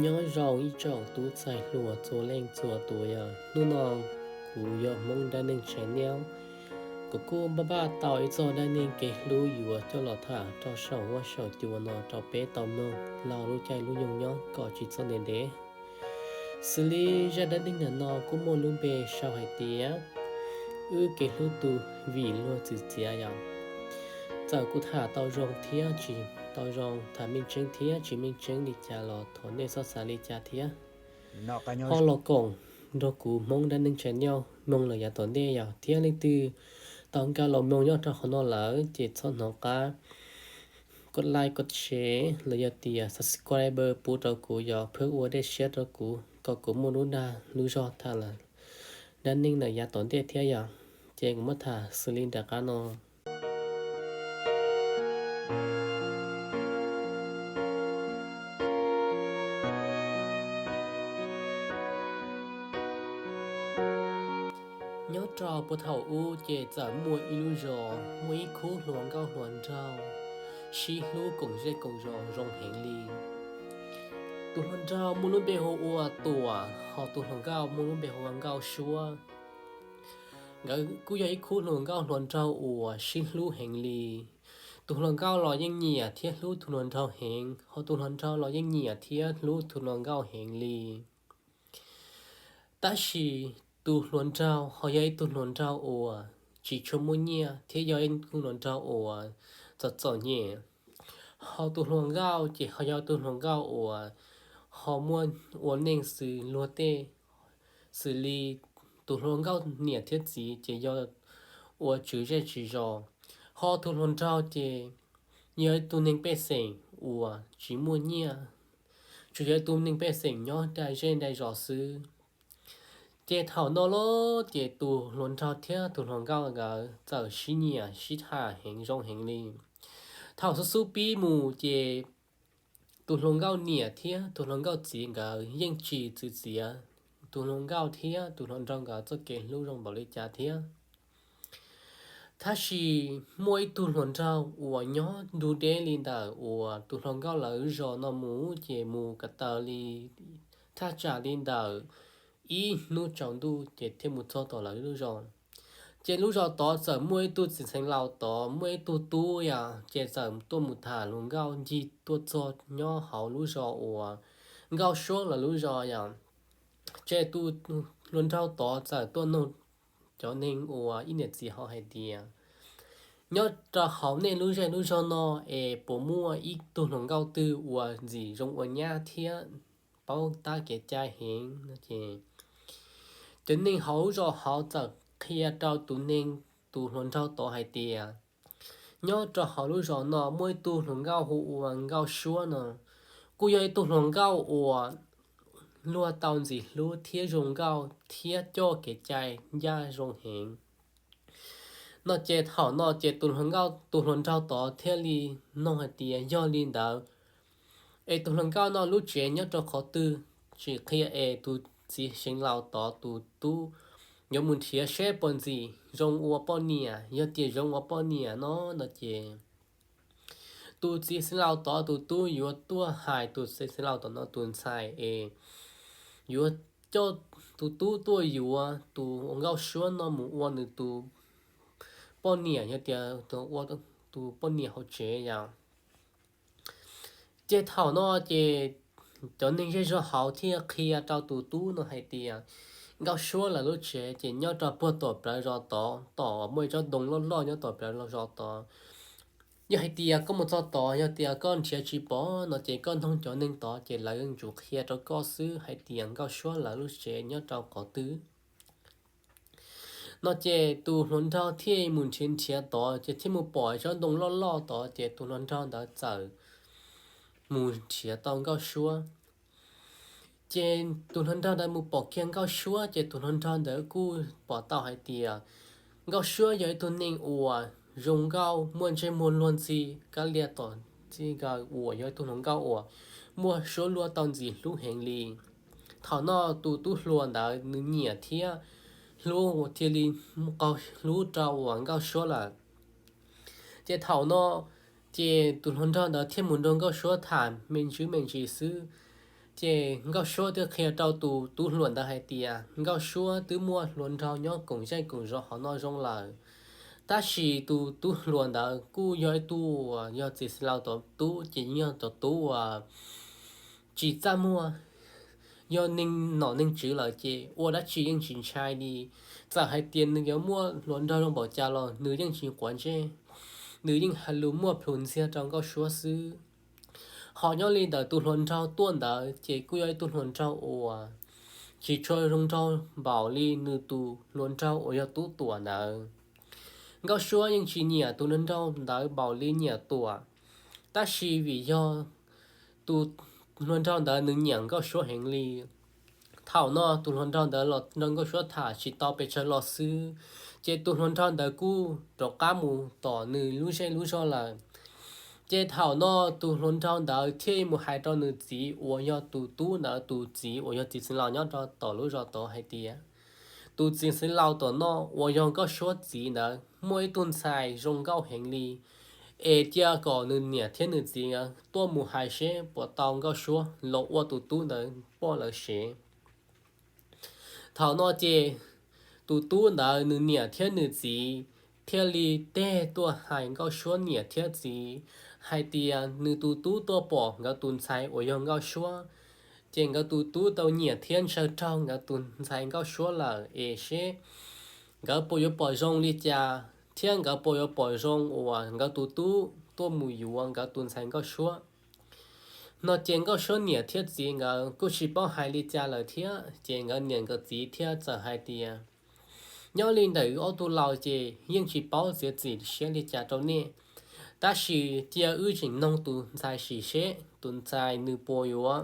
Nyob zoo ib tsoom tub ntxhais hluas txhua leej txhua tus, yog hnub no kuv yog Hmoob Dab Neeg Channel, kuv kuj npaj npaj tau ib txoj dab neeg kev hlub yuav coj los tham rau saum huab saum cua no rau peb tau mloog laug lub caij lub nyoog nyob kom tsis txog ntev ntev. Xws li zaj dab neeg ntawm no kuj muaj lub npe sau hais tias wb kev hlub tu vim luag txwv txiav yom. Txawm kuv tham tau zoo thiab tsis tau zoo, tham meej tseeb thiab tsis meej tseeb li cas los thov nej txhob xav li cas thiab. Ho los koom nrog kuv Hmoob Dab Neeg Channel mloog lawm yav tom ntej yom, thiab leej twg tau nkag los mloog nyob rau qhov no lawm ces txhob hnov qab kov like kov share los yog tias subscribe pub rau kuv, yog pheej ua dej siab rau kuv kom kuv muaj lub dag lub zog tham dab neeg ntawm yav tom ntej thiab yom. Ces kuv muab tham xws li nram qab no. Nyob rau puag thaum ub ces txawm muaj ib lub zos muaj ib khub hluas nkauj hluas nraug sib hlub koom zej koom zos zoo heev li. Tus hluas nraug muaj lub npe hu ua Tuam, ho tus hluas nkauj muaj lub npe hu ua Nkauj Suab. Nkawd kuj yog ib khub hluas nkauj hluas nraug uas sib hlub heev li. Tus hluas nkauj los yeej nyiam thiab hlub tus hluas nraug heev, ho tus hluas nraug los yeej nyiam thiab hlub tus hluas nkauj heev li. Tab sis tus hluas nraug ho yog ib tug hluas nraug uas tsis tshua muaj nyiaj thiab yog ib tug hluas nraug uas txom txom nyem. Ho tus hluas nkauj ces ho yog tus hluas nkauj uas ho muaj ua neej xws luag tej, xws li tus hluas nkauj niam thiab txiv ces yog ua tswv zej tswv zos. Ho tus hluas nraug ces yog ib tug neeg pej xeem uas tsis muaj nyiaj, tsuas yog ib tug neeg pej xeem nyob nram zej nram zos xwb. Ces thaum no los ces tus hluas nraug thiab tus hluas nkauj nkawd txawm sib nyiam sib tham heev zoo heev li. Thaum xub xub pib mus ces tus hluas nkauj niam thiab tus hluas nkauj txiv nkawd yeej tsis txwv txiav tus hluas nkauj thiab tus hluas nraug nkawd txoj kev hlub zoo npaum li cas thiab. Tab sis muaj ib tug hluas nraug uas nyob ntug deb li ntawm uas tus hluas nkauj lawv zos no mus ces mus ko taw li thaj tsam li ntawm ib hnub tsaus ntuj ces thiaj mus txog tom lawv lub zos. Ces lub zos tod txawm muaj ib tug txiv xeev laus tod muaj ib tug tub yom, ces txawm tuaj mus tham hluas nkauj ncig tuaj txog nyob hauv lub zos uas Nkauj Suab lawv lub zos yom. Ces tus hluas nraug tod txawm tuaj noog cov neeg uas ib niam txiv hauv hais tias, nyob rau hauv nej lub zej lub zog no es puas muaj ib tug hluas nkauj twg uas ntxim zoo ua nyab thiab paub tab kev cai heev no ces, cov neeg hauv lub zos hauv txawm qhia rau tus neeg, tus hluas nraug tod hais tias, nyob rau hauv lub zos no muaj ib tug hluas nkauj hu ua Nkauj Suab no, kuj yog ib tug hluas nkauj uas luag tau ntxim hlub thiab zoo nkauj thiab coj kev cai ncaj zoo heev no ces thaum no ces tus hluas nkauj, tus hluas nraug tod thiaj li noog hais tias yog li ntawd es tus hluas nkauj no lub tsev nyob rau qhov twg, tsis qhia es tus txiv xeev laus tod tus tub yuav mus nrhiav seb puas ntxim zoo ua poj niam, yog tias zoo ua poj niam no no ces tus txiv xeev laus tod tus tub yuav tuaj hais tus txiv xeev laus tod no tus ntxhais es yuav coj tus tub tuaj yuav tus Nkauj Suab no mus ua nws tus poj niam, yog tias ua tus poj niam hauv tsev yom. Ces thaum no ces cov neeg zej zog hauv thiaj qhia rau tus tub no hais tias, Nkauj Suab lawv lub tsev ces nyob rau puag tom plawv zos tod, tom muaj ib tsob ntoo loj loj nyob tom plawv zos tod. Yog hais tias koj mus txog tod, yog tias koj nrhiav tsis pom no ces koj noog cov neeg tod ces lawv yuav tsum qhia rau koj xwb hais tias Nkauj Suab lawv lub tsev nyob rau qhov twg. No ces tus hluas nraug thiaj mus nrhiav nrhiav tod ces thiaj mus pom tsob ntoo loj loj tod ces tus hluas nraug ntawd txawm mus nrhiav tau Nkauj Suab. Ces tus hluas nraug ntawd mus pom kiag Nkauj Suab, ces tus hluas nraug ntawd kuj pom tau hais tias Nkauj Suab yog ib tug neeg uas zoo nkauj, muaj ntsej muag luag ntxhi, kab lia tom txij nkawm uas yog ib tug hluas nkauj uas muaj suab luag tau ntxim hlub heev li. Thaum no tus tub hluas ntawd nws nyiam thiab hlub, cia li qaug hlub rau uas Nkauj Suab lawm. Ces thaum no ces tus hluas nraug ntawd thiaj mus nrog Nkauj Suab tham me ntsis me ntsis xwb. Ces Nkauj Suab twb qhia rau tus tub hluas ntawd hais tias Nkauj Suab twb muaj hluas nraug nyob koom zej koom zos hauv no zoo lawm, tab sis tus tub hluas ntawd kuj yog ib tug uas yog txiv xeev laus tod tub, ces yog tod tub uas tsis txaj muag, yog neeg nom neeg tswv lawm ces ua dab tsi yeej tsis ntshai li. Txawm hais tias nws yuav muaj hluas nraug zoo npaum cas los nws yeej tsis quav ntsej, nws yeej hais lus muaj plhus ntxiag rau Nkauj Suab xwb. Ho nyob li ntawm tus hluas nraug tuaj ntawd ces kuj yog ib tug hluas nraug uas tsis tshua zoo nraug npaum li nws tus hluas nraug uas yog Tub Tuam ntawd. Nkauj Suab yeej tsis nyiam tus hluas nraug ntawd npaum li nyiam Tuam, tab sis vim yog tus hluas nraug ntawd nws nyiam Nkauj Suab heev li. Thaum no tus hluas nraug ntawd los nrog Nkauj Suab tham tsis tau pes tsawg lo xwb, ces tus hluas nraug ntawd kuj rov qab mus tom nws lub zej lub zog lawm. Ces thaum no tus hluas nraug ntawd thiaj mus hais rau nws txiv uas yog tus tub ntawd, tus txiv uas yog txiv xeev laus nyob rau tom lub zos tod hais tias, tus txiv xeev laus tom no uas yog Nkauj Suab txiv ntawd muaj ib tug ntxhais zoo nkauj heev li, es cia kom nws niam thiab nws txiv tuaj mus hais seb puas tau Nkauj Suab los ua tus tub ntawd poj lawv sev. Thaum no ces tus tub ntawd nws niam thiab nws txiv thiaj li teg tuaj hais Nkauj Suab niam thiab txiv hais tias nws tus tub tuaj pom nkawd tus ntxhais uas yog Nkauj Suab, ces nkawd tus tub tau nyiam thiab ntshaw raug nkawd tus ntxhais Nkauj Suab lawm es seb nkawd puas yuav pom zoo li cas thiab nkawd puas yuav pom zoo uas nkawd tus tub tuaj mus yuav nkawd tus ntxhais Nkauj Suab. No ces Nkauj Suab niam thiab txiv nkawd kuj tsis paub hais li cas lawm thiab, ces nkawd niam nkawd txiv thiaj txawm hais tias, nyob li ntawm wb ob tug laus ces yeej tsis paub txiav txim siab li cas rau nej, tab sis cia wb tseem noog tus ntxhais sim seb tus ntxhais nws puas yuav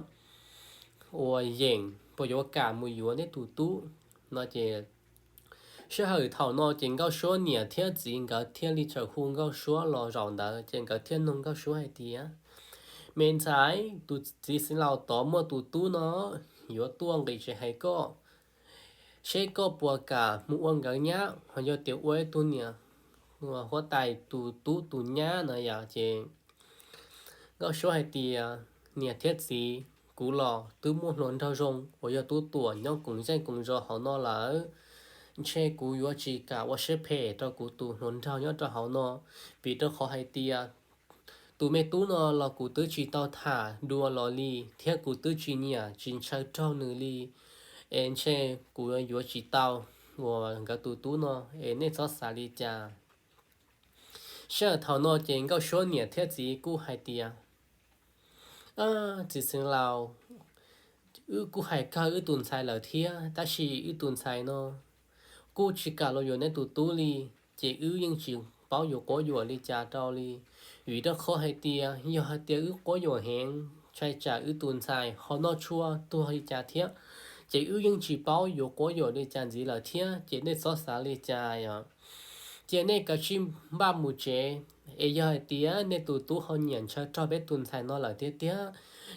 ua yeem, puas yuav kam mus yuav nej tus tub. No ces sij hawm thaum no ces Nkauj Suab niam thiab txiv nkawd thiaj li txawm hu Nkauj Suab los zaum ntawd, ces nkawd thiaj noog Nkauj Suab hais tias, me ntxhais, tus txiv xeev laus tod muaj tus tub no yuav tuaj nqis tsev hais koj, seb koj puas kam mus ua nkawd nyab, ho yog tias ua ib tug niam huab tais tus tub tus nyab no yom. Ces Nkauj Suab hais tias, niam thiab txiv, kuv los twb muaj hluas nraug zoo uas yog Tub Tuam nyob koom zej koom zos hauv no lawm, ntshe kuv yuav tsis kam ua siab phem rau kuv tus hluas nraug nyob rau hauv no, vim rau qhov hais tias tus me tub no los kuv twb tsis tau tham dua los li, thiab kuv twb tsis nyiam tsis ntshaw raug nws li, es ntshe kuv yuav tsis tau uas nkawd tus tub no, es nej txhob xav li cas. Sij hawm thaum no ces Nkauj Suab niam thiab txiv kuj hais tias, txiv xeev laus, wb kuj hais kawg wb tus ntxhais lawm thiab, tab sis wb tus ntxhais no kuj tsis kam los yuav neb tus tub li, ces wb yeej tsis paub yuav quab yuam li cas rau li. Vim rau qhov hais tias yog hais tias wb quab yuam heev, ntshai tsam wb tus ntxhais ho noj tshuaj tuag li cas thiab, ces wb yeej tsis paub yuav quab yuam li cas ntxiv lawm thiab, ces nej txhob xav li cas yom. Cia nej kav tsij npaj mus tsev, es yog hais tias nej tus tub ho nyiam ntshaw raug peb tus ntxhais no lawm tiag tiag,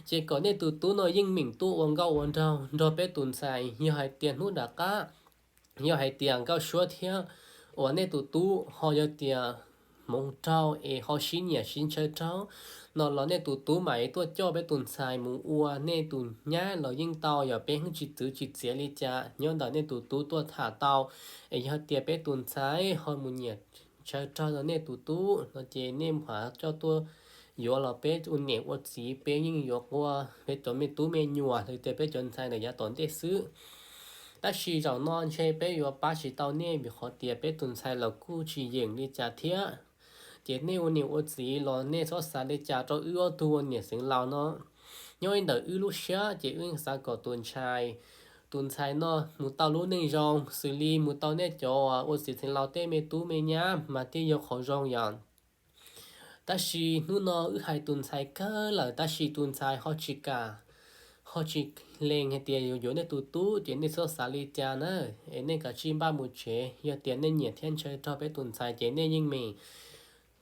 ces kom nej tus tub no yeej meem tuaj ua nkauj ua nraug nrog peb tus ntxhais. Yog hais tias hnub nram qab, yog hais tias Nkauj Suab thiab uas nej tus tub ho yog tias hmoov raug es ho sib nyiam sib ntshaw raug no los nej tus tub mam li tuaj coj peb tus ntxhais mus ua nej tus nyab los yeej tau, yog peb yeej tsis txwv tsis txiav li cas. Nyob ntawm nej tus tub tuaj tham tau, es yog tias peb tus ntxhais ho mus nyiam ntshaw raug rau nej tus tub no ces nej mam coj tuaj yuav los peb ua niam ua txiv, peb yeej yuav quaj, peb cov me tub me nyuam los tias peb cov ntxhais ntawm yav tom ntej xwb. Tab sis zaum no ntshe peb yuav pab tsis tau nej vim qhov tias peb tus ntxhais los kuj tsis yeem li cas thiab. Ces nej ua niam ua txiv los nej txhob xav li cas rau wb ob tug ua niam xeev laus no. Nyob li ntawm wb lub siab ces wb xav kom tus ntxhais, tus ntxhais no mus tau lub neej zoo xws li mus tau nej cov ua txiv xeev laus tej me tub me nyab mas thiaj yog qhov zoo yom. Tab sis hnub no wb hais tus ntxhais kawg lawm tab sis tus ntxhais ho tsis kam, ho tsis lees hais tias yuav yuav nej tus tub ces nej txhob xav li cas na, es nej kav tsij npaj mus tsev. Yog tias nej nyiam thiab ntshaw rog peb tus ntxhais ces nej yeej meem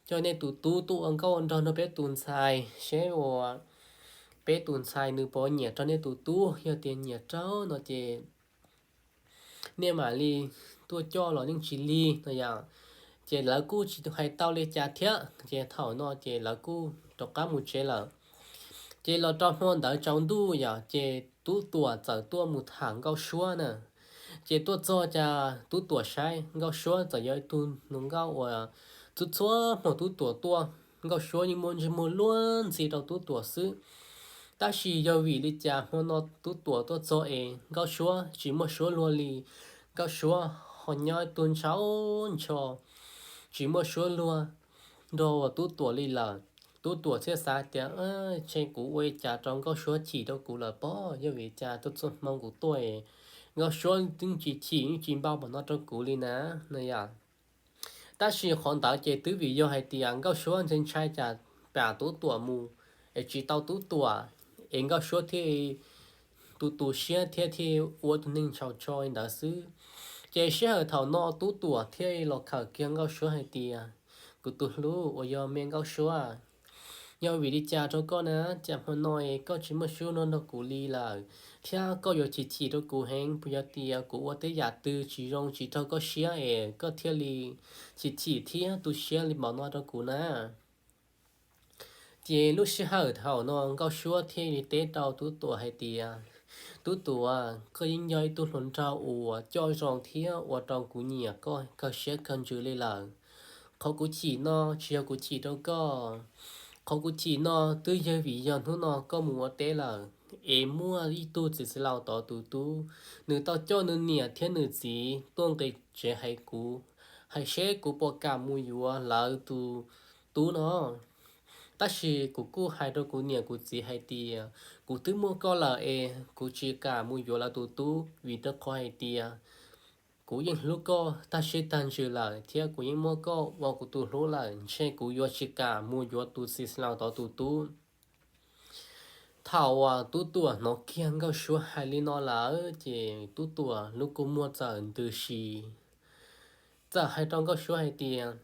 coj nej tus tub tuaj ua nkauj ua nraug nrog peb tus ntxhais seb uas peb tus ntxhais nws puas nyiam rau nej tus tub. Yog tias nyiam rau no ces nej mam li tuaj coj los yeej tsis lig no yom. Ces lawv kuj tsis hais tau li cas thiab, ces thaum no ces lawv kuj rov qab mus tsev lawm. Ces los rau hmo ntawd tsaus ntuj yom, ces Tub Tuam txawm tuaj mus tham Nkauj Suab na. Ces tuaj txog cas Tub Tuam saib Nkauj Suab txawm yog ib tug hluas nkauj uas txhua txhua hmo Tub Tuam tuaj, Nkauj Suab yeej muaj ntsej muag luag ntxhi rau Tub Tuam xwb. Tab sis yog vim li cas hmo no Tub Tuam tuaj txog es Nkauj Suab tsis muaj suab luag li. Nkauj Suab ho nyob ib tug ntshaus ntsho, tsis muaj suab luag nrog uas Tub Tuam li lawm. Tub Tuam thiaj xav tias, ntshe kuv ua li cas rau Nkauj Suab chim rau kuv lawm pob, yog vim cas txhua txhua hmo kuv tuaj es Nkauj Suab twb tsis chim yeej tsis npau npaum no rau kuv li na, no yom. Tab sis qhov ntawd ces twb vim yog hais tias Nkauj Suab ntshai ntshai cas pam Tub Tuam mus es tsis tau Tub Tuam, es Nkauj Suab thiaj tu tu siab thiab thiaj ua tus neeg ntshaus ntsho li ntawd xwb. Ces sij hawm thaum no Tub Tuam thiaj los khawm kiag Nkauj Suab hais tias, kuv tus hlub uas yog me Nkauj Suab, yog vim li cas rau koj na, cas hmo no es koj tsis muaj suab luag nrog kuv li lawm, thiab koj yuav chim chim rau kuv heev, puas yog tias kuv ua tej yam twg tsis zoo tsis raug koj siab es koj thiaj li chim chim thiab tu siab li npaum no rau kuv na? Ces lub sij hawm thaum no Nkauj Suab thiaj li teb rau Tub Tuam hais tias, Tub Tuam, koj yeej yog ib tug hluas nraug uas coj zoo thiab ua rau kuv nyiam koj kawg siab kawg ntsws li lawm. Qhov kuv chim no tsis yog kuv chim rau koj. Qhov kuv chim no twb yog vim yog hnub no koj mus ua teb lawm, es muaj ib tug txiv xeev laus tod tus tub, nws tau coj nws niam thiab nws txiv tuaj nqis tsev hais kuv, hais seb kuv puas kam mus yuav lawv tus tub no. Tab sis kuv kuj hais rau kuv niam kuv txiv hais tias, kuv twb muaj koj lawm es kuv tsis kam mus yuav lawv tus tub, vim rau qhov hais tias kuv yeej hlub koj tag siab tag ntsws lawm thiab kuv yeej muab koj ua kuv tus hlub lawm, ntshe kuv yuav tsis kam mus yuav tus txiv xeev laus tod tus tub. Thaum uas Tub Tuam hnov kiag Nkauj Suab hais li no lawm ces Tub Tuam lub kua muag txawm ntws si, txawm hais rau Nkauj Suab hais tias,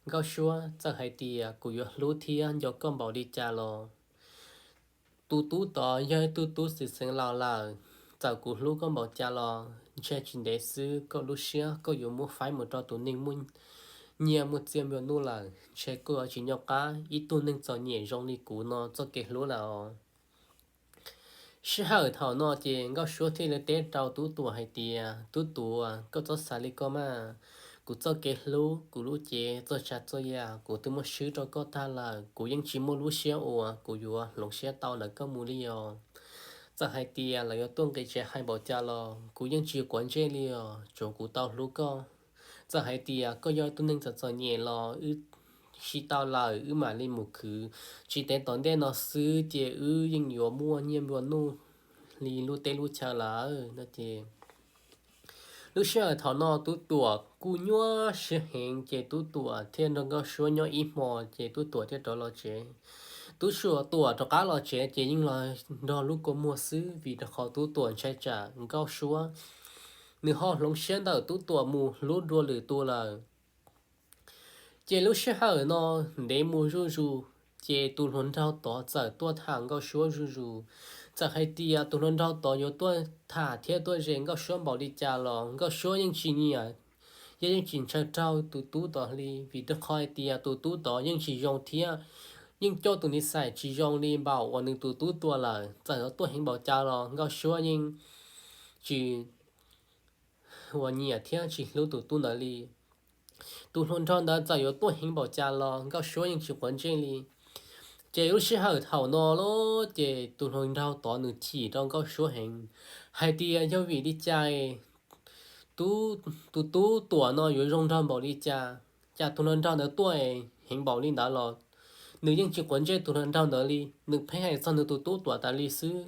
Nkauj Suab, txawm hais tias kuv yuav hlub thiab nco koj npaum li cas los tus tub tod yog ib tug tub txiv xeev laus lawm. Txawm kuv hlub koj npaum cas los ntshe tsis ntev xwb koj lub siab koj yuav muab faib mus rau tus neeg muaj nyiaj muaj txiaj nplua nuj lawm, ntshe koj yuav tsis nco qab ib tug neeg txom nyem zoo li kuv no txoj kev hlub lawm os. Sij hawm thaum no ces Nkauj Suab thiaj li teb rau Tub Tuam hais tias, Tub Tuam, koj txhob xav li ko mas, kuv txoj kev hlub, kuv lub cev, txoj tsav txoj yam kuv twb muab swb rau koj tag lawm, kuv yeej tsis muaj lub siab uas kuv yuav hloov siab tau ntawm koj mus li os. Txawm hais tias lawv yuav tuaj nqis tsev hais npaum cas los kuv yeej tsis quav ntsej li os, tsuav kuv tau hlub koj. Txawm hais tias koj yog tus neeg txom txom nyem los wb sib tau lawm wb mam li mus khwv, tsis ntev tom ntej no xwb ces wb yeej yuav muaj nyiaj nplua nuj li lub teb lub chaw lawm no ces lub sij hawm thaum no Tub Tuam kuj nyuaj siab heev ces Tub Tuam thiaj nrog Nkauj Suab nyob ib hmo ces Tub Tuam thiaj rov los tsev. Tub Tuam rov qab los tsev ces yeej los nrog lub kua muag xwb vim rau qhov Tub Tuam ntshai tsam Nkauj Suab nws ho hloov siab ntawm Tub Tuam mus hlub dua lwm tus lawm. Ces lub sij hawm no ntev mus zuj zus, ces tus hluas nraug tod txawm tuaj tham Nkauj Suab zuj zus. Txawm hais tias tus hluas nraug tod yuav tuaj tham thiab tuaj zes Nkauj Suab npaum li cas los Nkauj Suab yeej tsis nyiam, yog yeej tsis ntshaw raug tus tub tod li, vim rau qhov hais tias tus tub tod yeej tsis zoo thiab yeej coj tus nij xais tsis zoo li npaum uas nws tus tub tuaj lawm. Txawm yuav tuaj heev npaum cas los Nkauj Suab yeej tsis uas nyiam thiab tsis hlub tus tub ntawd li. Tus hluas nraug ntawd txawm yuav tuaj heev npaum cas los Nkauj Suab yeej tsis quav ntsej li. Ces lub sij hawm thaum no los ces tus hluas nraug tod nws chim rau Nkauj Suab heev, hais tias yog vim li cas tus tub Tuam no yuav zoo nraug npaum li cas, cas tus hluas nraug ntawd tuaj heev npaum li ntawd los nws yeej tsis quav ntsej tus hluas nraug ntawd li, nws pheej hais txog nws tus tub Tuam tas li xwb.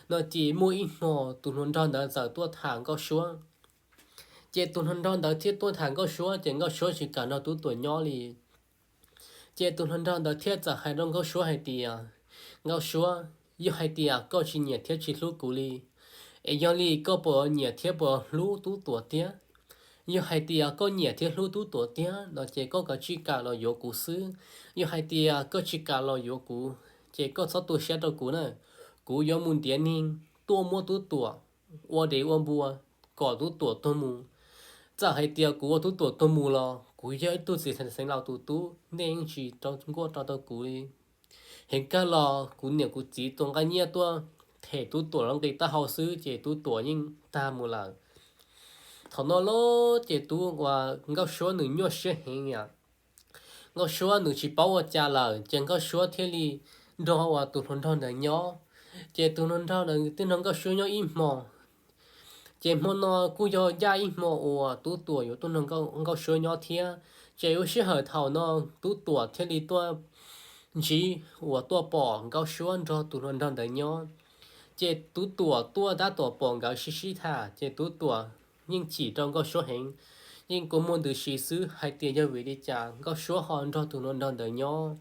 No ces muaj ib hmo tus hluas nraug ntawd txawm tuaj tham Nkauj Suab. Ces tus hluas nraug ntawd thiaj tuaj tham Nkauj Suab ces Nkauj Suab tsis kam nrog tub Tuam nyob li. Ces tus hluas nraug ntawd thiaj txawm hais rau Nkauj Suab hais tias, Nkauj Suab, Yog hais tias koj tsis nyiam thiab tsis hlub kuv li, es yog li koj puas nyiam thiab puas hlub Tub Tuam tiag? Yog hais tias koj nyiam thiab hlub Tub Tuam tiag no ces koj kav tsij kam los yuav kuv xwb. Yog hais tias koj tsis kam los yuav kuv, ces koj txhob tu siab rau kuv na. Kuv yuav mus ntiav neeg tuaj muab Tub Tuam ua dev ua npua kom Tub Tuam tuag mus. Txawm hais tias kuv ua Tub Tuam tuag mus los kuv yog ib tug txiv xeev laus tus tub, nej yeej tsis rau nkuaj rau tau kuv li. Heev kawg los kuv niam kuv txiv tua nqa nyiaj tuaj them Tub Tuam lub nqi taub hau xwb ces Tub Tuam yeej tag mus lawm. Thaum no los ces Tub uas Nkauj Suab nws nyuaj siab heev yom. Nkauj Suab nws tsis paub ua cas lawm ces Nkauj Suab thiaj li nrog uas tus hluas nraug ntawd nyob. Ces tus hluas nraug ntawd twb nrog Nkauj Suab nyob ib hmo. Ces hmo no kuj yog ncaj ib hmo uas Tub Tuam yuav tuaj nrog Nkauj Suab nyob thiab. Ces lub sij hawm thaum no Tub Tuam thiaj li tuaj ntsib uas tuaj pom Nkauj Suab nrog tus hluas nraug ntawd nyob. Ces Tub Tuam tuaj tab tom pom nkawd sib sib tham ces Tub Tuam yeej chim rau Nkauj Suab heev, yeej kua muag ntws si xwb hais tias yog vim li cas Nkauj Suab ho nrog tus hluas nraug ntawd nyob.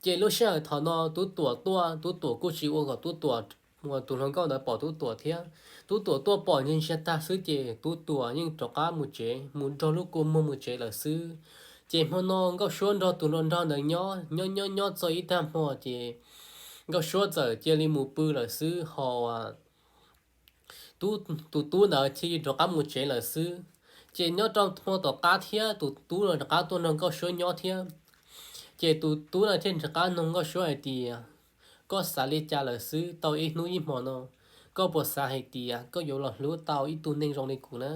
Ces lub sij hawm thaum no Tub Tuam tuaj, Tub Tuam kuj tsis ua kom Tub Tuam uas tus hluas nkauj ntawd pom Tub Tuam thiab. Tub Tuam tuaj pom ntsia ntsia tag xwb ces Tub Tuam yeej rov qab mus tsev, mus nrog lub kua muag mus tsev lawm xwb. Ces hmo no Nkauj Suab nrog tus hluas nraug ntawd nyob nyob nyob nyob txog ib tag hmo ces Nkauj Suab txawm cia li mus pw lawm xwb ho tus tub ntawd thiaj rov qab mus tsev lawm xwb. Ces nyob rau hmo tom qab thiab tus tub no rov qab tuaj nrog Nkauj Suab nyob thiab. Ces tus tub no thiaj rov qab nug Nkauj Suab hais tias, koj xav li cas lawm xwb tau ib hnub ib hmo no? Koj puas xav hais tias koj yuav los hlub tau ib tug neeg zoo li kuv na?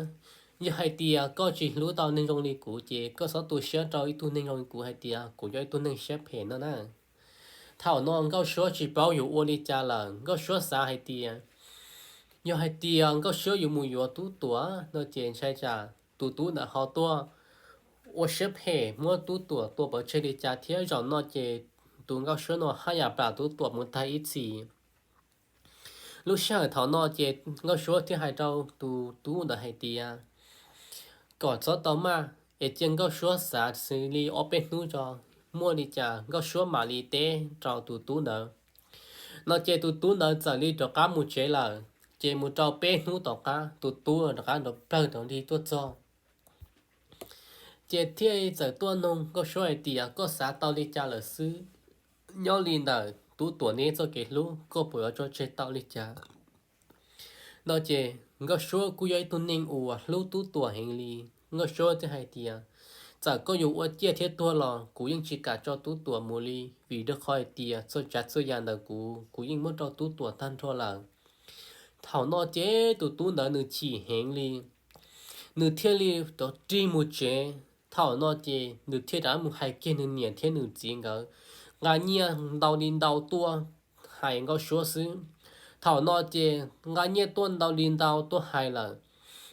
Yog hais tias koj tsis hlub tau neeg zoo li kuv ces koj txhob tu siab rau ib tug neeg zoo li kuv hais tias kuv yog ib tug neeg siab phem no na. Thaum no Nkauj Suab tsis paub yuav ua li cas lawm, Nkauj Suab xav hais tias, yog hais tias Nkauj Suab yuav mus yuav Tub Tuam no ces ntshai tsam tus tub ntawd ho tuaj ua siab phem muab Tub Tuam tua pov tseg li cas thiab. Zaum no ces tus Nkauj Suab no haj yam plam Tub Tuam mus tag ib txhis. Lub sij hawm thaum no ces Nkauj Suab thiaj hais rau tus tub ntawd hais tias, kom txhob tau maj, es cia Nkauj Suab xav xws li ob peb hnub tso, muaj li cas Nkauj Suab mam li teb rau tus tub ntawd. No ces tus tub ntawd txawm li rov qab mus tsev lawm. Ces mus rau peb hnub tom qab tus tub rov qab nrov plawg rov li tuaj txog. Ces thiaj txawm tuaj nug Nkauj Suab hais tias, koj xav tau li cas lawm xwb? Nyob li ntawm Tub Tuam neb txoj kev hlub koj puas yuav tso tseg tau li cas? No ces Nkauj Suab kuj yog ib tug neeg uas hlub Tub Tuam heev li. Nkauj Suab thiaj hais tias, txawm koj yuav ua ciaj thiab tuag los kuv yeej tsis kam tso Tub Tuam mus li, vim rau qhov hais tias txhua tsav txhua yam ntawm kuv, kuv yeej muab rau Tub Tuam tag nrho lawm. Thaum no ces tus tub ntawd nws chim heev li, nws thiaj li rov rig mus tsev. Thaum no ces nws thiaj rov mus hais kiag nws niam thiab nws txiv nkawd, nqa nyiaj ntau li ntau tuaj hais Nkauj Suab xwb. Thaum no ces nqa nyiaj tuaj ntau li ntau tuaj hais lawm,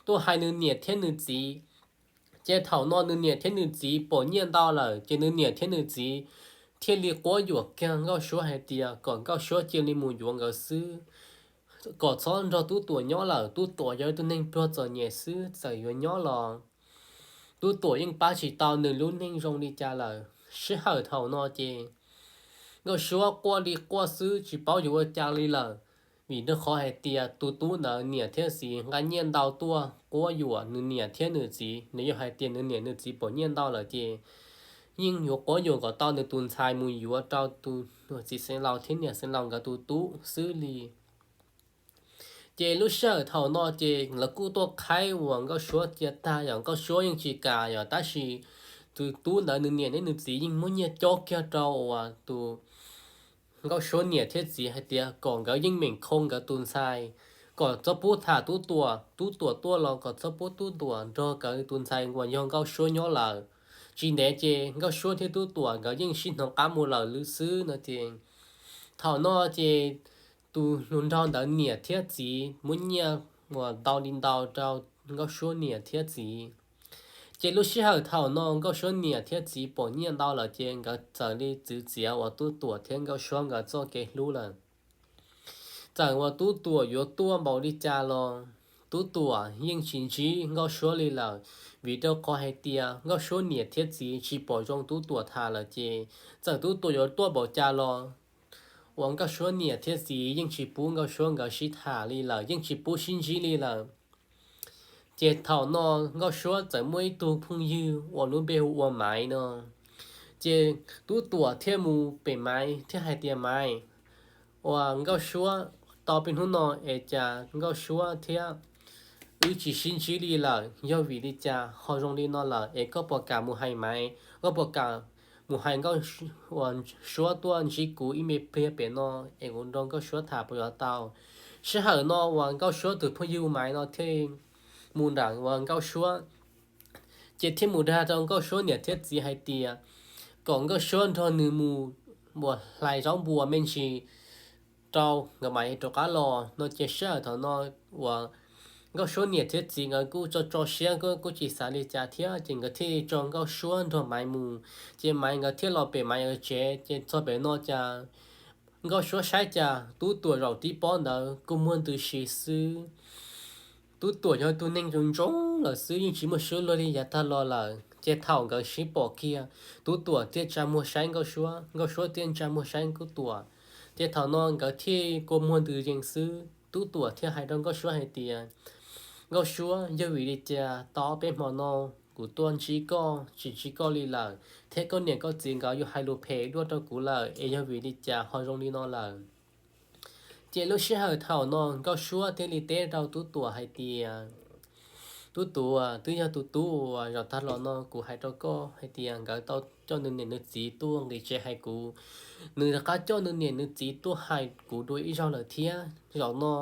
tuaj hais nws niam thiab nws txiv. Ces thaum no nws niam thiab nws txiv pom nyiaj ntau lawm ces nws niam thiab nws txiv thiaj li quab yuam kiag Nkauj Suab hais tias kom Nkauj Suab cia li mus yuav nkawd xwb, kom txhob nrog Tub Tuam nyob lawm. Tub Tuam yog ib tug neeg pluag txom nyem xwb, txawm yuav nyob los Tub Tuam yeej pab tsis tau nws lub neej zoo li cas lawm. Sij hawm thaum no ces Nkauj Suab quaj li quaj xwb tsis paub yuav ua cas li lawm, vim rau qhov hais tias tus tub ntawd niam thiab txiv nqa nyiaj ntau tuaj quab yuam nws niam thiab nws txiv. Nws yog hais tias nws niam nws txiv pom nyiaj ntau lawm ces yeej yuav quab yuam kom tau nws tus ntxhais mus yuav rau tus txiv xeev laus thiab niam xeev laus nkawd tus tub xwb li. Ces lub sij hawm thaum no ces lawv kuj tuaj qhaib uas Nkauj Suab cia tag, yog Nkauj Suab yeej tsis kam yog, tab sis tus tub ntawd nws niam thiab nws txiv yeej muab nyiaj cob kiag rau uas tus Nkauj Suab niam thiab txiv hais tias kom nkawd yeej meem khoo nkawd tus ntxhais, kom txhob pub tham Tub Tuam, Tub Tuam tuaj los kom txhob pub Tub Tuam nrog nkawd tus ntxhais uas yog Nkauj Suab nyob lawm. Tsis ntev ces Nkauj Suab thiab Tub Tuam nkawd yeej sib hnov qab mus lawm lwm xwb no ces. Thaum no ces tus hluas nraug ntawd niam thiab txiv muab nyiaj uas ntau li ntau rau Nkauj Suab niam thiab txiv. Ces lub sij hawm thaum no Nkauj Suab niam thiab txiv pom nyiaj ntau lawm ces nkawd txawm li txwv txiav uas Tub Tuam thiab Nkauj Suab nkawd txoj kev hlub lawm. Txawm uas Tub Tuam yuav tuaj npaum li cas los Tub Tuam yeej tsis ntsib Nkauj Suab li lawm, vim rau qhov hais tias Nkauj Suab niam thiab txiv tsis pom zoo Tub Tuam tham lawm ces txawm Tub Tuam yuav tuaj npaum cas los uas Nkauj Suab niam thiab txiv yeej tsis pub Nkauj Suab nkawd sib tham li lawm, yeej tsis pub sib ntsib li lawm. Ces thaum no Nkauj Suab txawm muaj ib tug phooj ywg uas lub npe hu ua Maiv no. Ces Tub Tuam thiaj mus pem Maiv thiab hais tias, Maiv, uas Nkauj Suab tau peb hnub no es cas Nkauj Suab thiab wb tsis sib ntsib li lawm, yog vim li cas ho zoo li no lawm? Es koj puas kam mus hais Maiv, koj puas kam mus hais Nkauj Suab tuaj ntsib kuv ib me pliag pem no es kuv nrog Nkauj Suab tham puas yuav tau? Sij hawm no uas Nkauj Suab tus phooj ywg Maiv no thiaj mus nram uas Nkauj Suab, ces thiaj mus dag rau Nkauj Suab niam thiab txiv hais tias kom Nkauj Suab nrog nws mus uas hlais zaub npua me ntsis rau nkawd mam rov qab los no. Ces sij hawm thaum no uas Nkauj Suab niam thiab txiv nkawd kuj tso tso siab, kuj tsis xav li cas thiab, ces nkawd thiaj tso Nkauj Suab nrog Maiv mus. Ces Maiv nkawd thiaj los pem Maiv nkawd tsev, ces txog pem no cas Nkauj Suab saib cas Tub Tuam zaum tib pob ntawd kua muag ntws si xwb. Tub Tuam yog tus neeg ntsoov ntsoov lawm xwb, yeej tsis muaj suab luag li yav tag los lawm. Ces thaum nkawd sib pom kiag, Tub Tuam thiaj tsa muag saib Nkauj Suab, Nkauj Suab thiaj tsa muag saib Tub Tuam. Ces thaum no nkawd thiaj kua muag ntws yees xwb. Tub Tuam thiaj hais rau Nkauj Suab hais tias, Nkauj Suab, yog vim li cas tau ob peb hmo no kuv tuaj ntsib koj tsis ntsib koj li lawm, thiab koj niam koj txiv nkawd yuav hais lus phem dua rau kuv lawm, es yog vim li cas ho zoo li no lawm? Ces lub sij hawm thaum no Nkauj Suab thiaj li teb rau Tub Tuam hais tias, Tub Tuam, twb yog tus tub uas zaum tag los no kuv hais rau koj hais tias nkawd tau coj nws niam nws txiv tuaj nqis tsev hais kuv. Nws rov qab coj nws niam nws txiv tuaj hais kuv dua ib zaug lawm thiab. Zaum no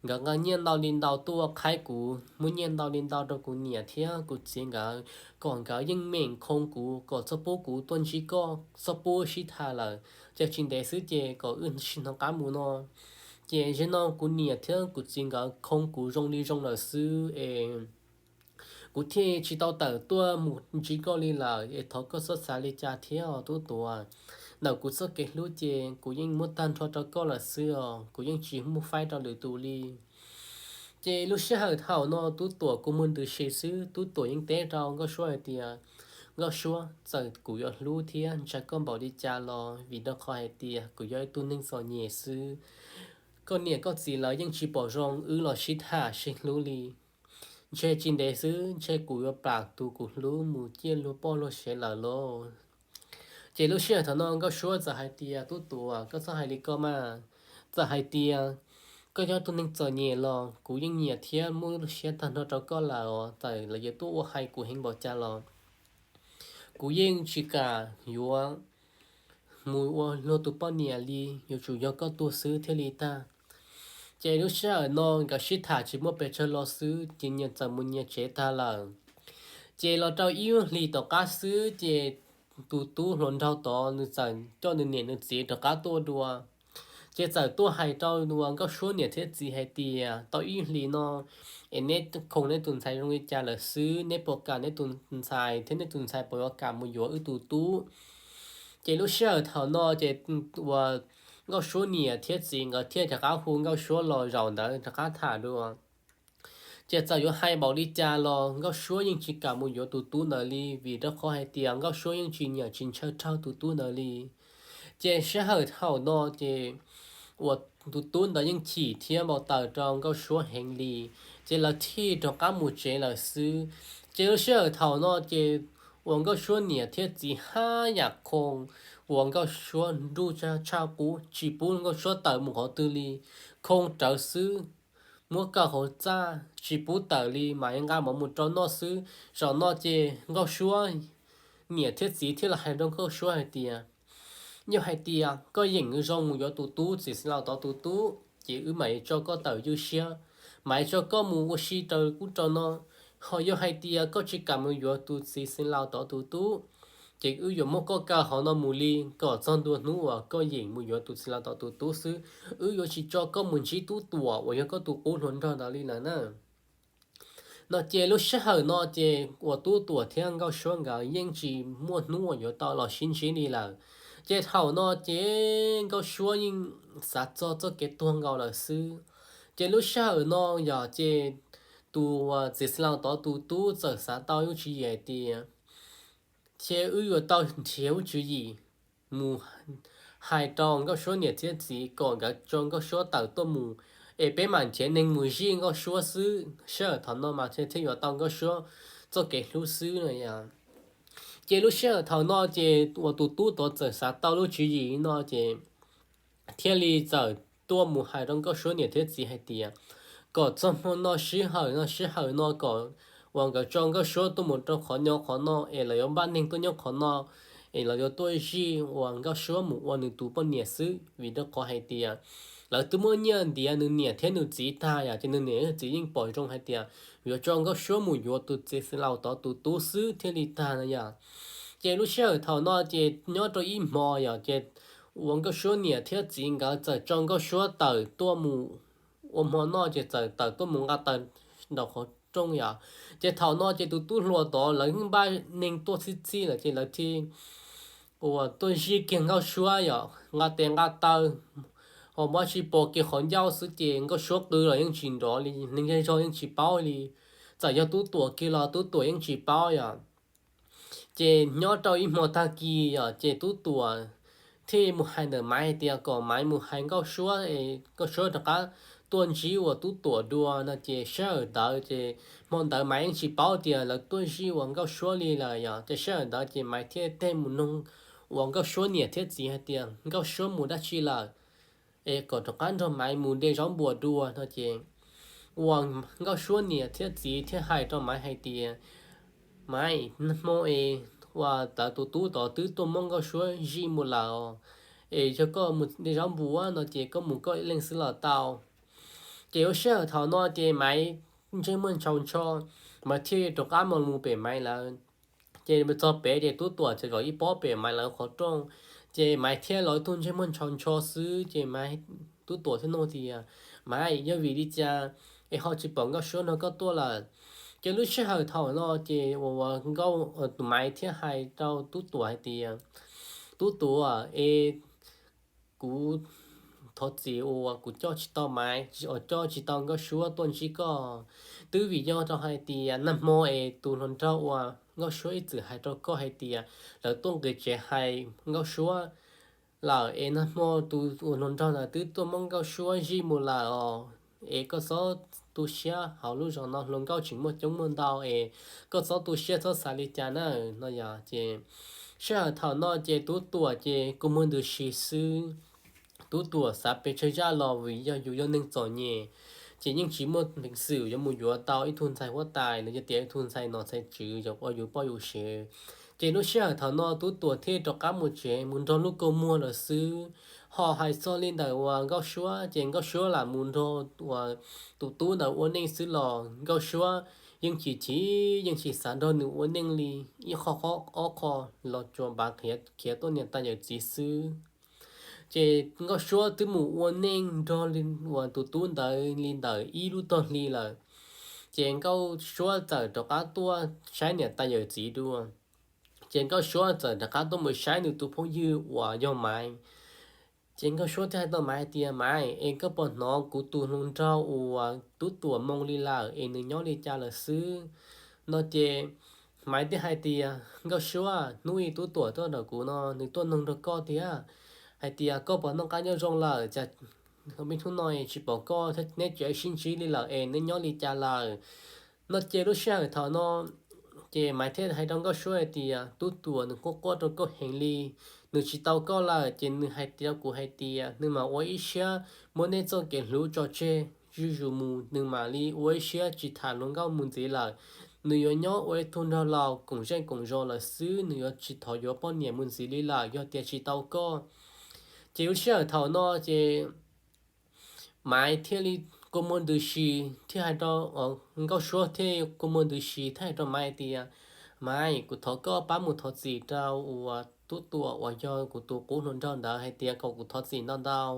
nkawd nqa nyiaj ntau li ntau tuaj qhaib kuv, muab nyiaj ntau li ntau rau kuv niam thiab kuv txiv nkawd, kom nkawd yeej meem khoo kuv, kom txhob pub kuv tuaj ntsib koj, txhob pub sib tham lawm. Ces tsis ntev xwb ces kom wb sib hnov qab mus no. Ces zaum no kuv niam thiab kuv txiv nkawd khoo kuv zoo li zoo lawm xwb es kuv thiaj tsis tau tawm tuaj mus ntsib koj li lawm, es thov koj txhob xav li cas thiab os Tub Tuam. Ntawm kuv txoj kev hlub ces kuv yeej muab tag nrho rau koj lawm xwb os, kuv yeej tsis muaj faib rau lwm tus li. Ces lub sij hawm thaum no Tub Tuam kua muag ntws si xwb, Tub Tuam yeej teb rau Nkauj Suab hais tias, Nkauj Suab, txawm kuv yuav hlub thiab ntsa koj npaum li cas los vim rau qhov hais tias kuv yog ib tug neeg txom nyem xwb. Koj niam koj txiv lawv yeej tsis pom zoo wb los sib tham sib hlub li. Ntshe tsis ntev xwb ntshe kuv yuav plam tus kuv hlub mus ciaj luag poj luag sev lawm lauj. Ces lub sij hawm thaum no Nkauj Suab txawm hais tias, Tub Tuam, koj txhob hais li koj mas. Txawm hais tias koj yog tus neeg txom nyem los kuv yeej nyiam thiab muaj lub siab tag nrho rau koj lawm os, txawm lawv yuav tuaj ua hais kuv heev npaum cas los kuv yeej tsis kam yuav mus ua luag tus poj niam li, yuav tsum yog koj tuag xwb thiaj li tag. Ces lub sij hawm no nkawd sib tham tsis muaj pes tsawg lo xwb ces nyias txawm mus nyias tsev tag lawm. Ces los rau ib hlis tom qab xwb ces tus tub hluas nraug tod nws txawm coj nws niam nws txiv rov qab tuaj dua. Ces txawm tuaj hais rau uas Nkauj Suab niam thiab txiv hais tias, tau ib hlis no es neb khoom neb tus ntxhais zoo li cas lawm xwb, neb puas kam neb tus ntxhais thiab neb tus ntxhais puas yuav kam mus yuav wb tus tub? Ces lub sij hawm thaum no ces uas Nkauj Suab niam thiab txiv nkawd thiaj rov qab hu Nkauj Suab los zaum ntawd rov qab tham dua. Ces txawm yuav hais npaum li cas los Nkauj Suab yeej tsis kam mus yuav tus tub ntawd li, vim rau qhov hais tias Nkauj Suab yeej tsis nyiam tsis ntshaw raug tus tub ntawd li. Ces sij hawm thaum no ces uas tus tub ntawd yeej chim thiab npau taws rau Nkauj Suab heev li, ces lawv thiaj rov qab mus tsev lawm xwb. Ces lub sij hawm thaum no ces uas Nkauj Suab niam thiab txiv haj yam khoo uas Nkauj Suab nruj tshaj qub, tsis pub Nkauj Suab tawm mus qhov twg li, khoo rawv xwb, muab kaw hauv txaj tsis pub tawm li, mam nqa mov mus rau noj xwb. Zaum no ces Nkauj Suab niam thiab txiv thiaj los hais rau Nkauj Suab hais tias, yog hais tias koj yeem zoo mus yuav tus tub txiv xeev laus tod tus tub, ces wb mam tso koj tawm ywj siab, mam tso koj mus ua si rau ub rau no. Ho yog hais tias koj tsis kam mus yuav tus txiv xeev laus tod tus tub, ces wb yuav muab koj kaw hauv no mus li kom txog ntua hnub uas koj yeem mus yuav tus txiv laus tod tus tub xwb, wb yuav tsis tso koj mus ntsib Tub Tuam uas yog koj tus qub hluas nraug ntawd li lawm na. No ces lub sij hawm no ces uas Tub Tuam thiab Nkauj Suab nkawd yeej tsis muaj hnub uas yuav tau los sib ntsib li lawm. Ces thaum no ces Nkauj Suab yeej xav txog txoj kev tuag nkaus lawm xwb. Ces lub sij hawm no yog ces tus txiv xeev laus tod tus tub txawm xav tau ib lub tswv yim hais tias, ces wb yuav tau nrhiav lub tswv yim mus hais rau Nkauj Suab niam thiab txiv kom nkawd tso Nkauj Suab tawm tuaj mus, es peb mam nrhiav neeg mus zij Nkauj Suab xwb. Sij hawm thaum no mas thiaj yuav tau Nkauj Suab txoj kev hlub xwb no yom. Ces lub sij hawm thaum no ces uas tus tub tod txawm xav tau lub tswv yim no ces thiaj li txawm tuaj mus hais rau Nkauj Suab niam thiab txiv hais tias kom txog hmo no sij hawm no sij hawm no kom uas nkawd tso Nkauj Suab tuaj mus rau qhov nyob qhov no es lawv yuav npaj neeg tuaj nyob qhov no, es lawv yuav tuaj zij uas Nkauj Suab mus ua nws tus poj niam xwb, vim rau qhov hais tias lawv twb muab nyiaj ntiav nws niam thiab nws txiv tag yom, ces nws niam thiab txiv yeej pom zoo hais tias yuav tso Nkauj Suab mus yuav tus txiv xeev laus tod tus tub xwb thiaj li tag no yom. Ces lub sij hawm thaum no ces nyob rau ib hmo yom, ces uas Nkauj Suab niam thiab txiv nkawd txawm tso Nkauj Suab tawm tuaj mus ua hmo noj, ces txawm tawm tuaj mus nqa taws nraum qhov rooj yom. Ces thaum no ces tus tub hluas tod lawv yeej npaj neeg tuaj txhij txhij lawm ces lawv thiaj uas tuaj zij kiag Nkauj Suab yom, nqa tes nqa taw, ho muab tsis pom kiag qhov ncauj xwb ces Nkauj Suab qw los yeej tsis nrov li, neeg zej zog yeej tsis paub li. Txawm yog Tub Tuam kiag los Tub Tuam yeej tsis paub yom. Ces nyob rau ib hmo tag kis yom, ces Tub Tuam thiaj mus hais ntawm Maiv hais tias kom Maiv mus hais Nkauj Suab es Nkauj Suab rov qab tuaj ntsib uas Tub Tuam dua no. Ces sij hawm ntawd ces hmo ntawd Maiv yeej tsis paub tias lawv tuaj zij uas Nkauj Suab li lawm yom. Ces sij hawm ntawd ces Maiv thiaj teg mus noog uas Nkauj Suab niam thiab txiv hais tias Nkauj Suab mus dab tsi lawm, es kom rov qab nrog Maiv mus de zaub npua dua no. Ces uas Nkauj Suab niam thiab txiv thiaj hais rau Maiv hais tias, Maiv, hmo es uas lawv tus tub tod twb tuaj muab Nkauj Suab zij mus lawm os, es yog koj mus de zaub npua no ces koj mus koj ib leeg xwb los tau. Ces lub sij hawm thaum no ces Maiv ntsej muag ntshaus ntsho, Maiv thiaj rov qab mus mus pem Maiv lawv. Ces txog pem ces Tub Tuam txawm zaum ib pob pem Maiv lawv qhov rooj. Ces Maiv thiaj los ib tug ntsej muag ntshaus ntsho xwb ces Maiv, Tub Tuam thiaj nug tias, Maiv, yog vim li cas es ho tsis pom Nkauj Suab nrog koj tuaj lawm? Ces lub sij hawm thaum no ces uas Nkauj, tus Maiv thiaj hais rau Tub Tuam hais tias, Tub Tuam es kuv thov txim uas kuv coj tsis tau Maiv, uas coj tsis tau Nkauj Suab tuaj ntsib koj. Twb vim yog rau hais tias nag hmo es tus hluas nraug uas Nkauj Suab ib txwm hais rau koj hais tias lawv tuaj nqis tsev hais Nkauj Suab lawm es nag hmo tus uas hluas nraug ntawd twb tuaj muab Nkauj Suab zij mus lawm os. Es koj txhob tu siab, hauv lub zos no hluas nkauj tseem muaj coob muaj ntau es koj txhob tu siab txhob xav li cas na no yom. Ces sij hawm thaum no ces Tub Tuam ces kua muag ntws si xwb. Tub Tuam xav pes tsawg zaj los vim yog yus yog neeg txom nyem, ces yeej tsis muaj peev xwm yuav mus yuav tau ib tug ntxhais huab tais los yog tias ib tug ntxhais nom ntxhais tswv ua yus poj yus sev. Ces lub sij hawm thaum no Tub Tuam thiaj rov qab mus tsev mus nrog lub kua muag lawm xwb. Ho hais txog li ntawm uas Nkauj Suab ces Nkauj Suab lam mus nrog uas tus tub ntawd ua neej xwb los Nkauj Suab yeej chim chim yeej tsis xav nrog nws ua neej li. Ib qho ob qho los tsuas npav khiav tuaj niam tais yawm txiv xwb. Ces Nkauj Suab twb mus ua neej nrog uas tus tub ntawd li ntawm ib lub tog hli lawm. Ces Nkauj Suab txawm rov qab tuaj saib niam tais yawm txiv dua. Ces Nkauj Suab txawm rov qab tuaj mus saib nws tus phooj ywg uas yog Maiv. Ces Nkauj Suab thiaj hais rau Maiv hais tias, Maiv, es koj puas hnov kuv tus hluas nraug uas Tub Tuam moo li lawm es nws nyob li cas lawm xwb? No ces Maiv thiaj hais tias, Nkauj Suab, hnub ib Tub Tuam tuaj nram kuv no nws tuaj noog nrog koj tiag, hais tias koj puas noj qab nyob zoo lawm, cas me hnub no tsis pom koj thiab neb tsis sib ntsib li lawm es neb nyob li cas lawm? No ces lub sij hawm thaum no ces Maiv thiaj hais rau Nkauj Suab hais tias, Tub Tuam nws quaj quaj rau koj heev li, nws tsis tau koj lawm ces nws hais rau kuv hais tias nws mam ua ib siab muab neb txoj kev hlub tso tseg zuj zus mus, nws mam li ua ib siab tsis tham hluas nkauj mus ntxiv lawm. Nws yuav nyob ua ib tug nraug laus koom zej koom zos lawm xwb, nws yuav tsis thov yuav poj niam mus ntxiv li lawm yog tias tsis tau koj. Ces lub sij hawm thaum no ces Maiv thiaj li kua muag ntws si thiaj hais rau, Nkauj Suab thiaj kua muag ntws si thiaj hais rau Maiv hais tias, Maiv, kuv thov koj pab mus thov txim rau uas Tub Tuam uas yog kuv tus qub hluas nraug ntawd hais tias kom kuv thov txim ntau ntau.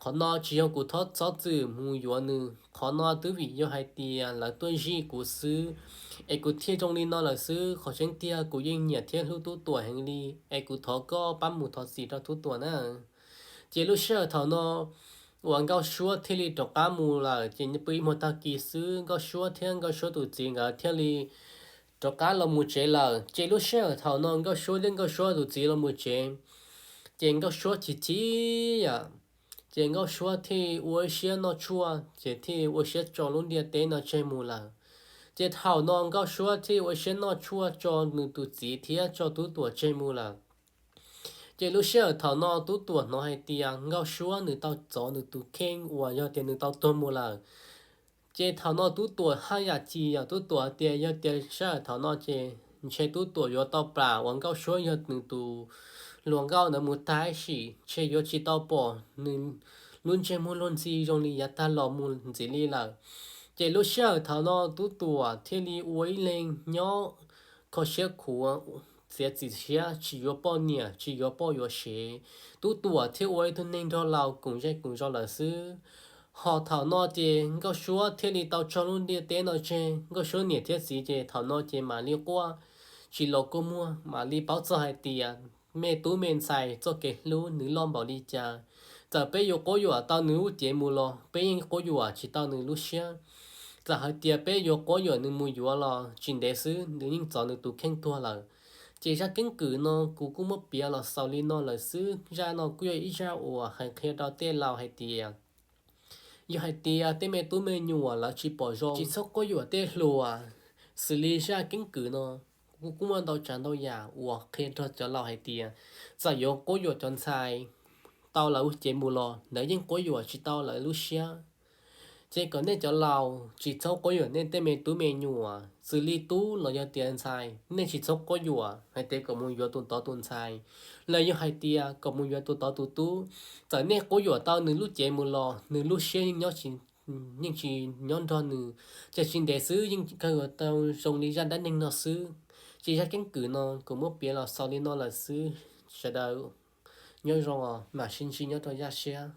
Qhov no tsis yog kuv txhob txwm mus yuav nws, qhov no twb vim yog hais tias lawv tuaj zij kuv xwb, es kuv thiaj zoo li no lawm xwb. Qhov tseeb tiag kuv yeej nyiam thiab hlub Tub Tuam heev li, es kuv thov koj pab mus thov txim rau Tub Tuam na. Ces lub sij hawm thaum no uas Nkauj Suab thiaj li rov qab mus lawm, ces pw ib hmo tag kis xwb Nkauj Suab thiab Nkauj Suab tus txiv nkawd thiaj li rov qab los mus tsev lawm. Ces lub sij hawm thaum no Nkauj Suab thiab Nkauj Suab tus txiv los mus tsev, Ces Nkauj Suab chim chim yom, ces Nkauj Suab thiaj ua ib siab noj tshuaj, ces thiaj ua siab tso lub ntiaj teb no tseg mus lawm. Ces thaum no Nkauj Suab thiaj ua siab noj tshuaj tso nws tus txiv thiab tso Tub Tuam tseg mus lawm. Ces lub sij hawm thaum no Tub Tuam hnov hais tias Nkauj Suab nws tau txov nws tus kheej uas yog tias nws tau tuag mus lawm. Ces thaum no Tub Tuam haj yam chim yom, Tub Tuam tias yog tias sij hawm thaum no ces ntshe Tub Tuam yuav tau plam uas Nkauj Suab yog nws tus hluas nkauj ntawd mus tag ib sim, ntshe yuav tsis tau pom nws lub ntsej muag luag ntxhi zoo li yav tag los mus ntxiv li lawm. Ces lub sij hawm thaum no Tub Tuam thiaj li ua ib leeg nyob kho siab khuav, txiav txim siab tsis yuav poj niam tsis yuav poj yuav sev. Tub Tuam thiaj ua ib tug neeg nrog laus koom zej koom zos lawm xwb. Ho thaum no ces Nkauj Suab thiaj li tau tso lub ntiaj teb no tseg. Nkauj Suab niam thiab txiv ces thaum no ces mam li quaj tsis los kua muag, mam li paub txog hais tias me tub me ntxhais txoj kev hlub nws loj npaum li cas. Txawm peb yuav quab yuam tau nws lub cev mus los peb yeej quab yuam tsis tau nws lub siab. Txawm hais tias peb yuav quab yuam nws mus yuav los tsis ntev xwb nws yeej txov nws tus kheej tuag lawm. Ces zaj keeb kwm no kuv kuj muab piav los xaus li no lawm xwb. Zaj no kuj yog ib zaj uas hais qhia rau tej laus hais tias, yog hais tias tej me tub me nyuam lawv tsis pom zoo, tsis txhob quab yuam tej hluas. Xws li zaj keeb kwm no, kuv kuj muaj ntau tsav ntau yam uas qhia rau cov laus hais tias, txawm yuav quab yuam cov ntxhais tau lawv lub cev mus los lawv yeej quab yuam tsis tau lawv lub siab. Ces kom nej cov laus tsis txhob quab yuam nej tej me tub me nyuam, xws li tub los yog tias ntxhais, nej tsis txhob quab yuam hais tias kom mus yuav tus tod tus ntxhais, los yog hais tias kom mus yuav tus tod tus tub. Txawm nej quab yuam tau nws lub cev mus los nws lub siab yeej nyob tsis, yeej tsis nyob nrog nws, ces tsis ntev xwb yeej kawg yuav tau zoo li zaj dab neeg no xwb. Ces zaj keeb kwm no kuv muab piav los xaus li no lawm xwb. Sawv daws nyob zoo os, mam sib ntsib nyob rau zaj siab.